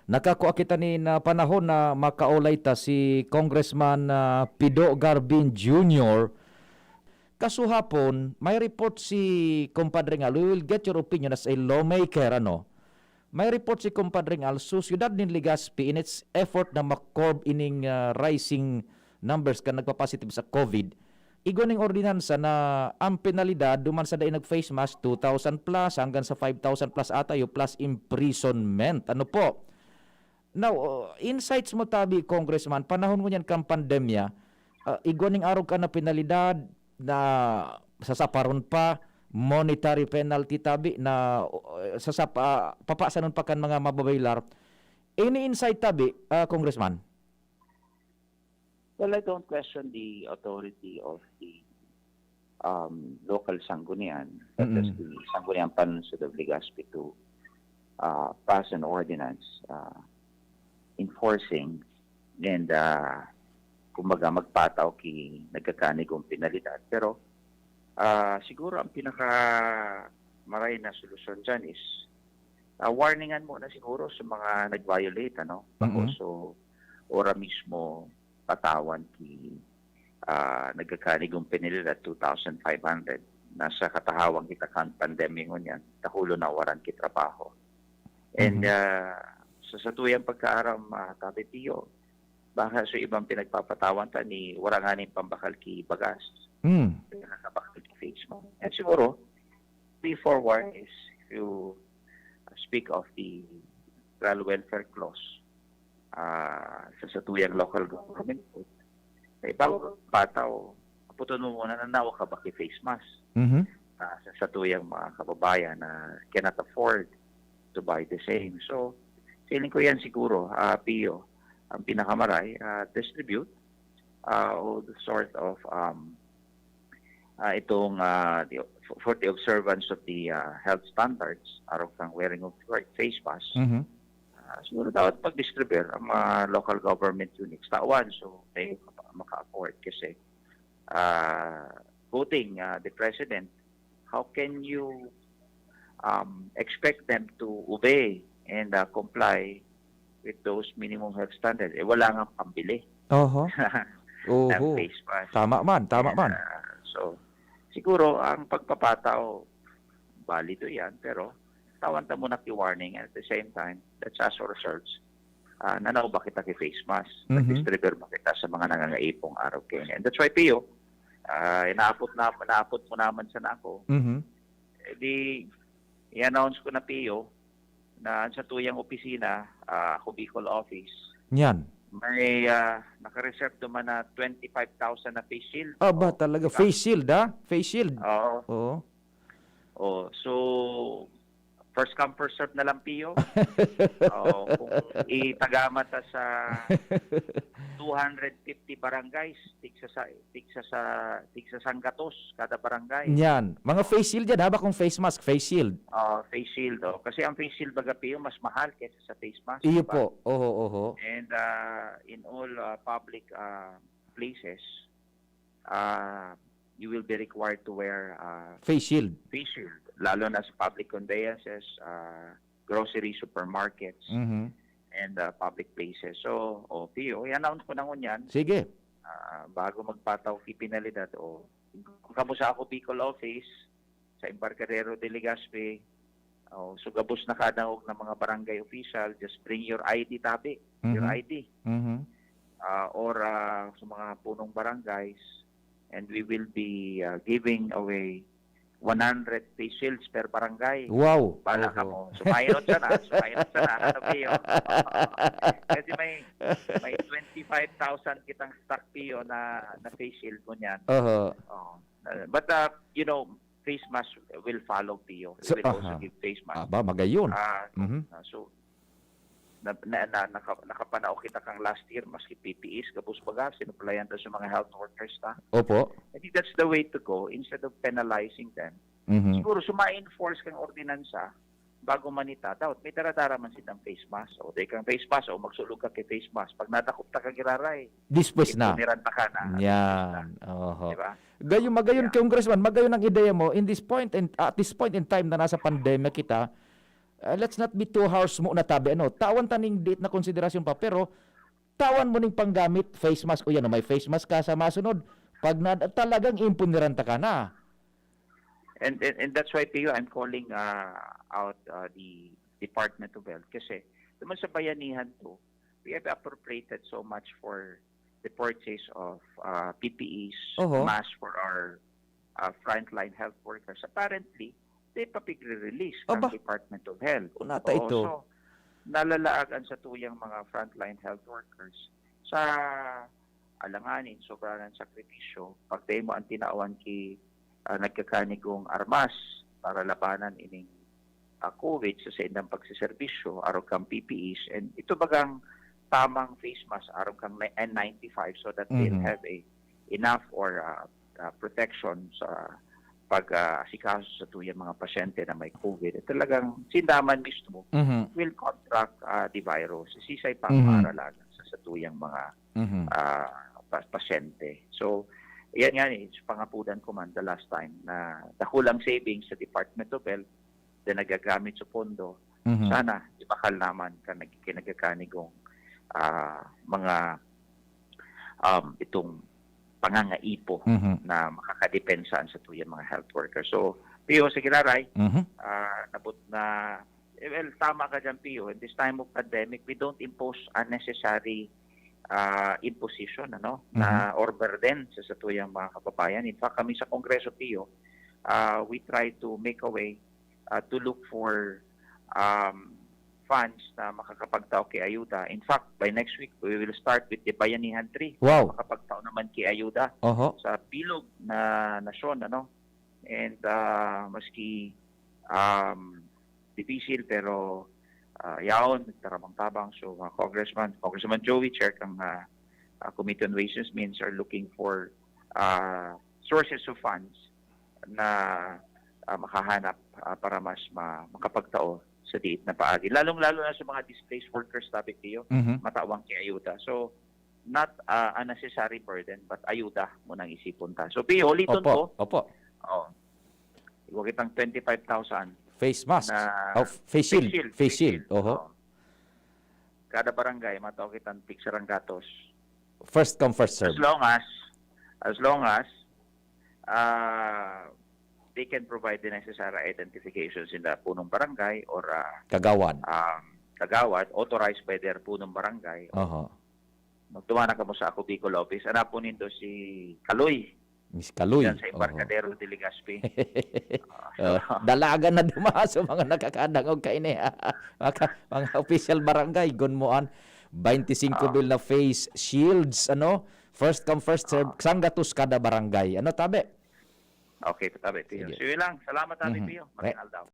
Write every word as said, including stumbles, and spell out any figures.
Nakakua kita nin, ah, panahon na makaolay ta si Congressman, ah, Pido Garbin Junior. Kasuhapon, may report si Compadre Ngal. We will get your opinion as a lawmaker, ano? May report si Compadre Ngal, so siyudad nin Legazpi in its effort na ma-curb ining, ah, rising numbers kan nagpa-positive sa COVID, igwa ning ordinansa na ang penalidad duman sa dai nag-face mask, two thousand plus hanggang sa five thousand plus ata, yung plus imprisonment. Ano po? Now, uh, insights mo tabi, Congressman, panahon ngunyan kan pandemya, ah, igwa ning arog ka na penalidad na sasaparon pa, monetary penalty tabi na, uh, sasap-, ah, papasanon pa kan mga mababaylar. Any insight tabi, ah, Congressman? Well, I don't question the authority of the um, local sanggunian, such as Mm-mm. the Sangguniang Panlungsod of Legazpi, to uh, pass an ordinance uh, enforcing and uh, kumbaga magpataw ki nagkakanigong penalidad. Pero ah, siguro ang pinaka maray na solusyon diyan is ah, warningan muna siguro sa mga nag-violate, ano? Mm-mm. So, ora mismo patawan ki ah, nagkakanigong penalidad two thousand five hundred. Nasa katahawang kita kan pandemya ngunyan, tahulo na waran ki trabaho. And Mhm. ah, sa satuyang pagkaaram, ah, Tabi Pio, baka sa ibang pinagpapatawan ta ni wara nga nin pambakal ki bagas, Hmm. nakabakal ki face mask. And siguro, way forward is if you speak of the trial welfare clause ah, sa satuyang local government code. Eh, bago ka pataw, aputon mo muna na nawa ka ba ki face mask Mhm. ah, sa satuyang mga kababayan na cannot afford to buy the same. So, feeling ko yan siguro, ah, Pio, ang pinakamaray, ah, distribute ah, all the sort of um, ah, itong ah, the, for the observance of the ah, health standards, arog kang wearing of face mask, Mhm. ah, siguro dapat pag-distribute ang mga local government units, tawan, so they maka-afford kasi ah, quoting ah, the president, how can you um, expect them to obey and ah, comply with those minimum health standards? Eh, wala nga pambili Oho. ng Oho. face mask. Tama man, tama man. Ah, so, siguro, ang pagpapataw, balido yan, pero tawan ta muna ki warning. At the same time, let's ask ourselves, ah, nanaw ba kita ki face mask? Mhm. Nag-distribute ba kita sa mga nangangaipong arog kaini? And that's why, Pio, ah, inaapot na, naapot mo naman sana ako. Mhm. Eh, di, i-announce ko na, Pio, na sa tuyang opisina, ah, ako Bicol office, Yan. may ah, naka-reserve naman na twenty-five thousand na face shield. Aba, Oh, talaga. di ba? Face shield, ha? Face shield. Oo. Oo. Oh, so, first come, first serve na lang, Pio. Oo, kung itagama ta sa two hundred fifty barangays, tigsa sa, tigsa sa, tigsa sanggatos kada barangay. Yan. Mga face shield yan, ha? Ba kung face mask, face shield. Ah, face shield, oh. Kasi ang face shield, baga, Pio, mas mahal kaysa sa face mask, Iyo di ba? po. Oho, oho. And uh, in all uh, public uh, places, uh, you will be required to wear uh, Face shield. face shield, lalo na sa public conveyances, uh, grocery, supermarkets, Mhm. and uh, public places. So, oh, Pio, i-announce ko na ngunyan Sige. ah, bago magpataw ki penalidad o kung kamo sa ako Bicol office, sa Embarcadero de Legazpi, oh, so gabos na kadangog ng mga barangay official, just bring your I D tabi, your Mhm. I D. Mhm. Ah, or ah, sa mga punong barangays, and we will be ah, giving away one hundred face shields per barangay. Wow. Bala Oho. ka mo. Sumainot siya na. Sumainot siya na. Ano, Pio? Kasi may, may twenty-five thousand kitang stock, Pio, na, na face shield mo niyan. Oho. Oh. Uh, but, uh, you know, face mask will follow, Pio. We So, will also aha. give face mask. Aba, magayon. Ah, Mhm. ah, so, na, na, na, naka, nakapanao kita kang last year, maski P P Es, gabos baga, sinuplayan ta sa mga health workers ta. Opo. I think that's the way to go instead of penalizing them. Mhm. Siguro, suma-enforce kang ordinansa, bago man ita, dapat may dara-dara man silang face mask. O, di kang face mask, o magsulog ka kay face mask. Pag nadakop ta ka giraray, Dispwes na. Niranta ka na. Yan. Oho. Di ba? Gayon, magayon, Yeah. Congressman, magayon ang ideya mo. In this point, in, at this point in time na nasa pandemya kita, Ah, let's not be too harsh mo na tabi, ano, tawan ta ning diit na konsiderasyon pa, pero tawan mo ning panggamit face mask. O yan, o, may face mask ka sa masunod. Pag na, talagang impuniran ta ka na. And, and, and that's why, Pio, I'm calling uh, out uh, the Department of Health kasi naman sa Bayanihan two, we have appropriated so much for the purchase of uh, P P Es, Oho. Masks for our uh, frontline health workers. Apparently, they papigre-release ng Aba. Department of Health. Una ta Oo, ito. So, nalalaag an satuyang mga frontline health workers sa alanganin, sobrang sakripisyo. Pag dahil mo ang tinawan ki ah, nagkakanigong armas para labanan ining ah, COVID sa saindang pagseserbisyo, arog kang P P Es, and ito bagang tamang face mask, arog kang N ninety-five, so that they'll Mhm. have a enough or ah, ah, protection sa pag-asikaso sa tuyang mga pasyente na may COVID. At talagang sindaman mismo Mhm. will contract ah, the virus. Sisay pa Mhm. maaralagan sa satuyang mga Mhm. ah, pa- pasyente. So, yan nga ni, pangapudan ko man the last time na dakulang savings sa Department of Health na nagagamit sa pondo, Mhm. sana ibakal naman kan nag- kinagakanigong ah, mga um, itong pangangaipo Mhm. na makakadepensa sa tuyang mga health workers. So, Pio, sige, Laray, Mhm. ah, nabot na, eh, well, tama ka dyan, Pio. In this time of pandemic, we don't impose unnecessary ah, imposition, ano, na or burden sa satuyang mga kababayan. In fact, kami sa Kongreso, Pio, ah, we try to make a way ah, to look for um, funds na makakapagtao ki ayuda. In fact, by next week, we will start with the Bayanihan three. Wow. Makapagtao naman ki ayuda Oho. sa bilog na nasyon, ano. And ah, maski um, dipisil, pero ah, yaon, nagtarabang-tabang. So, mga congressman, Congressman Joey, chair kang ah, ah, Committee on Ways and Means, are looking for ah, sources of funds na ah, makahanap ah, para mas ma- makapagtao sa diit na paagi. Lalong-lalo na sa mga displaced workers, tabi, Pio, Mhm. matawang ki ayuda. So, not ah, a necessary burden, but ayuda mo nang isipon ta. So, Pio, uliton Opo. ko, Opo. oh, igwa kitang twenty-five thousand Face mask. na Oh, face shield. face shield. Face shield. Oho. Oh. Kada barangay, matao kitang tig saranggatos. First come, first serve. As long as, as long as, ah, they can provide the necessary identifications in the punong barangay or ah, Kagawad. um, kagawad authorized by their punong barangay. Oho. Magduman na kamo sa Ako Bicol office. Hanapon nindo si Kaloy. Miss Kaloy. Yan sa Oho. Embarcadero de Legazpi. Oh, dalagan na dumaha sa mga nakakadangog kaini. Mga, mga official barangay, gunmoan, twenty-five Oo. mil na face shields, ano? First come, first serve, Oo. sanggatos kada barangay. Ano, tabi? Okay, tabi, Pio. Sige. Sige lang. Salamat, tabi, Mhm. Pio. Re- Magandang aldaw.